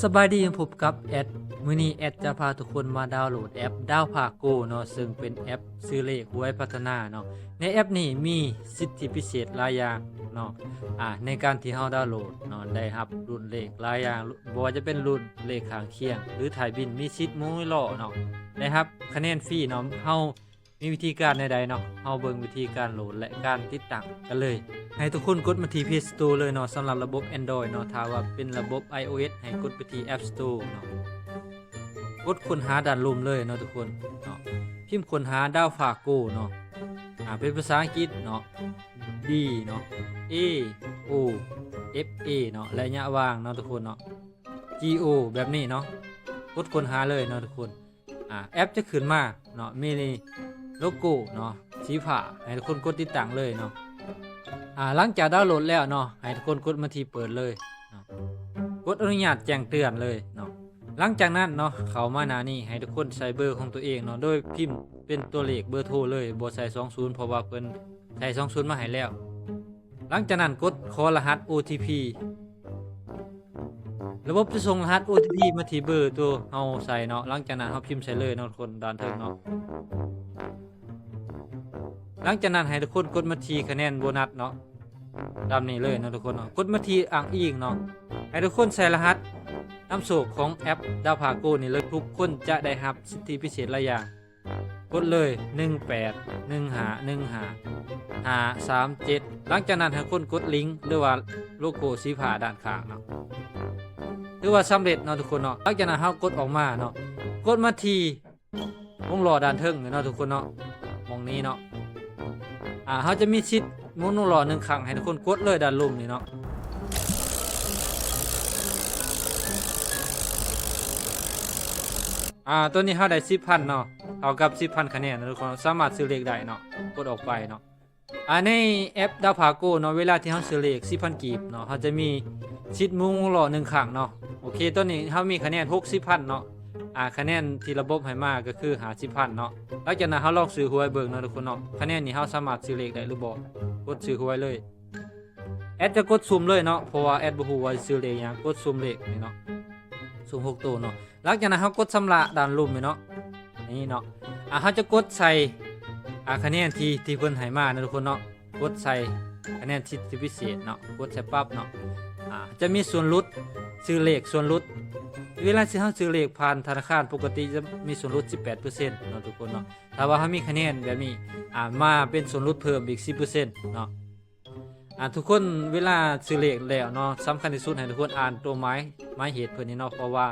ສະບາຍດີ ພົບກັບແອັດ. ມື້ນີ້ແອັດຈະພາທຸກຄົນມາດາວໂຫຼດແອັບ ດາວພາໂກ ເນາະ, ເຊິ່ງເປັນແອັບຊື້ເລກຫວຍພັດທະນາເນາະ. ໃນແອັບນີ້ມີສິດທິພິເສດຫຼາຍຢ່າງເນາະ. ອາ ໃນການທີ່ເຮົາດາວໂຫຼດເນາະ ໄດ້ຮັບລຸ້ນເລກຫຼາຍຢ່າງ, ບໍ່ວ່າຈະເປັນລຸ້ນເລກຂ້າງຄຽງ ຫຼື ທ້າຍບິນ, ມີສິດໝູນລໍ້ເນາະ, ໄດ້ຮັບຄະແນນຟຣີເນາະ. ເຮົາ ມີວິທີການແນວໃດເນາະ? ເຮົາເບິ່ງວິທີການໂຫຼດ ແລະ ການຕິດຕັ້ງກັນເລີຍ. ໃຫ້ທຸກຄົນກົດມາທີ່ Play Store ເລີຍເນາະ, ສຳລັບລະບົບ Android ເນາະ. ຖ້າວ່າເປັນລະບົບ iOS ໃຫ້ກົດໄປທີ່ App Store ເນາະ, ກົດຄົ້ນຫາດ້ານລຸ່ມເລີຍເນາະທຸກຄົນເນາະ. ພິມຄົ້ນຫາ ດາວພາໂກ ເນາະ, ອາ ເປັນພາສາອັງກິດເນາະ, D ເນາະ, A O F A ເນາະ, ໄລຍະວ່າງເນາະທຸກຄົນເນາະ, G O ແບບນີ້ເນາະ. ກົດຄົ້ນຫາເລີຍເນາະທຸກຄົນ. ອາ ແອັບຈະຂຶ້ນມາເນາະ, ມີໂລໂກ້ເນາະ ສີຟ້າ, ໃຫ້ທຸກຄົນກົດຕິດຕັ້ງເລີຍເນາະ. ອາ ຫຼັງຈາກດາວໂຫຼດແລ້ວເນາະ, ໃຫ້ທຸກຄົນກົດມາທີ່ເປີດເລີຍເນາະ, ກົດອະນຸຍາດແຈ້ງເຕືອນເລີຍເນາະ. ຫຼັງຈາກນັ້ນເນາະ, ເຂົ້າມາໜ້ານີ້ ໃຫ້ທຸກຄົນໃສ່ເບີຂອງຕົວເອງເນາະ, ໂດຍພິມເປັນຕົວເລກເບີໂທເລີຍ, ບໍ່ໃສ່ສອງສູນ ເພາະວ່າເພິ່ນໃສ່ສອງສູນມາໃຫ້ແລ້ວ. ຫຼັງຈາກນັ້ນກົດຂໍລະຫັດ ໂອ ທີ ພີ ລະບົບຈະສົ່ງລະຫັດ ໂອ ທີ ພີ ມາທີ່ເບີໂຕເຮົາໃສ່ເນາະ. ຫຼັງຈາກນັ້ນເຮົາພິມໃສ່ເລີຍເນາະທຸກຄົນ, ດ້ານເທິງເນາະ. ຫຼັງຈາກນັ້ນໃຫ້ທຸກຄົນກົດມາທີ່ຄະແນນໂບນັດເນາະ, ຕາມນີ້ເລີຍເນາະທຸກຄົນເນາະ. ກົດມາທີ່ອ້າງອີງເນາະ, ໃຫ້ທຸກຄົນໃສ່ລະຫັດນຳໂຊກຂອງແອັບ ດາວພາໂກ ນີ້ເລີຍ, ທຸກຄົນຈະໄດ້ຮັບສິດທິພິເສດຫຼາຍຢ່າງ. ກົດເລີຍ ໜຶ່ງແປດ ໜຶ່ງຫ້າ ໜຶ່ງຫ້າ ຫ້າສາມເຈັດ. ຫຼັງຈາກນັ້ນໃຫ້ຄົນກົດລິງ ຫຼືວ່າໂລໂກ້ສີຟ້າດ້ານຂ້າງເນາະ, ຖືວ່າສຳເລັດເນາະທຸກຄົນເນາະ. ຫຼັງຈາກນັ້ນເຮົາກົດອອກມາເນາະ, ກົດມາທີ່ວົງລໍ້ດ້ານເທິງເນາະທຸກຄົນເນາະ, ໝ່ອງນີ້ເນາະ. ອາ ເຮົາຈະມີສິດໝູນວົງລໍ້ໜຶ່ງຄັ້ງ, ໃຫ້ທຸກຄົນກົດເລີຍດ້ານລຸ່ມນີ້ເນາະ. ອາ ໂຕນີ້ເຮົາໄດ້ສິບພັນເນາະ, ເທົ່າກັບສິບພັນຄະແນນເນາະທຸກຄົນ, ສາມາດຊື້ເລກໄດ້ເນາະ. ກົດອອກໄປເນາະ. ອາ ໃນແອັບ ດາວພາໂກ ເນາະ, ເວລາທີ່ເຮົາຊື້ເລກສິບພັນກີບເນາະ, ເຮົາຈະມີສິດໝູນວົງລໍ້ໜຶ່ງຄັ້ງເນາະ. ໂອເຄ, ຕອນນີ້ເຮົາມີຄະແນນຫົກສິບພັນເນາະ. ອາ ຄະແນນທີ່ລະບົບໃຫ້ມາກໍຄືຫ້າສິບພັນເນາະ. ຫຼັງຈາກນັ້ນເຮົາລອງຊື້ຫວຍເບິ່ງເນາະທຸກຄົນເນາະ, ຄະແນນນີ້ເຮົາສາມາດຊື້ເລກໄດ້ຫຼືບໍ່. ກົດຊື້ຫວຍເລີຍ. ແອັດຈະກົດສຸ່ມເລີຍເນາະ, ເພາະວ່າແອັດບໍ່ຮູ້ວ່າຊິຊື້ເລກຫຍັງ. ກົດສຸ່ມເລກນີ້ເນາະ, ສຸ່ມຫົກໂຕເນາະ. ຫຼັງຈາກນັ້ນເຮົາກົດຊຳລະດ້ານລຸ່ມນີ້ເນາະ, ນີ້ເນາະ. ອາ ເຮົາຈະກົດໃສ່ ອາ ຄະແນນທີ່ ທີ່ເພິ່ນໃຫ້ມາເນາະທຸກຄົນເນາະ, ກົດໃສ່ຄະແນນສິດທິພິເສດເນາະ, ກົດໃສ່ປັບເນາະ. ອາ ຈະມີສ່ວນຫຼຸດ, ຊື້ເລກສ່ວນຫຼຸດ. ເວລາທີ່ເຮົາຊື້ເລກຜ່ານທະນາຄານປົກກະຕິ ຈະມີສ່ວນຫຼຸດສິບແປດເປີເຊັນເນາະທຸກຄົນເນາະ. ຖ້າວ່າເຮົາມີຄະແນນແບບນີ້ ອາ ມາເປັນສ່ວນຫຼຸດເພີ່ມອີກສິບເປີເຊັນເນາະ. ອາ ທຸກຄົນເວລາຊື້ເລກແລ້ວເນາະ, ສຳຄັນທີ່ສຸດໃຫ້ທຸກຄົນອ່ານໂຕໝາຍ ໝາຍເຫດເພິ່ນນີ້ເນາະ, ເພາະວ່າ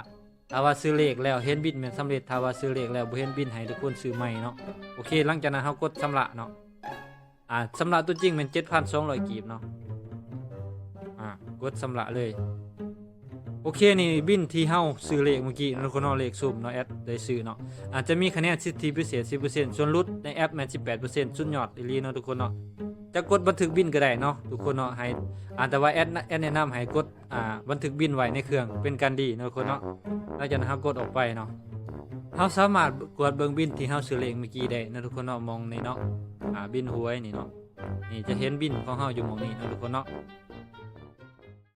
ຖ້າວ່າຊື້ເລກແລ້ວເຫັນບິນແມ່ນສຳເລັດ, ຖ້າວ່າຊື້ເລກແລ້ວບໍ່ເຫັນບິນໃຫ້ທຸກຄົນຊື້ໃໝ່ເນາະ. ໂອເຄ, ຫຼັງຈາກນັ້ນເຮົາກົດຊຳລະເນາະ. ອາ ຊຳລະຕົວຈິງແມ່ນເຈັດພັນສອງຮ້ອຍກີບເນາະ. ອາ ກົດຊຳລະເລີຍ. ໂອເຄ, ນີ້ບິນທີ່ເຮົາຊື້ເລກເມື່ອກີ້ເນາະທຸກຄົນເນາະ, ເລກສຸ່ມເນາະ, ແອັດໄດ້ຊື້ເນາະ. ອາ ຈະມີຄະແນນສິດທິພິເສດສິບເປີເຊັນ, ສ່ວນຫຼຸດໃນແອັບແມ່ນສິບແປດເປີເຊັນ, ສຸດຍອດອີ່ຫຼີເນາະທຸກຄົນເນາະ. ຈະກົດບັນທຶກບິນກໍໄດ້ເນາະທຸກຄົນເນາະ, ໃຫ້ ອາ ແຕ່ວ່າແອັດ ແອັດແນະນຳໃຫ້ກົດ ອາ ບັນທຶກບິນໄວ້ໃນເຄື່ອງເປັນການດີເນາະທຸກຄົນເນາະ. ຫຼັງຈາກນັ້ນເຮົາກົດອອກໄປເນາະ, ເຮົາສາມາດກວດເບິ່ງບິນທີ່ເຮົາຊື້ເລກເມື່ອກີ້ໄດ້ເນາະທຸກຄົນເນາະ, ໝ່ອງນີ້ເນາະ. ອາ ບິນຫວຍນີ້ເນາະ, ນີ້ຈະເຫັນບິນຂອງເຮົາຢູ່ໝ່ອງນີ້ເນາະທຸກຄົນເນາະ.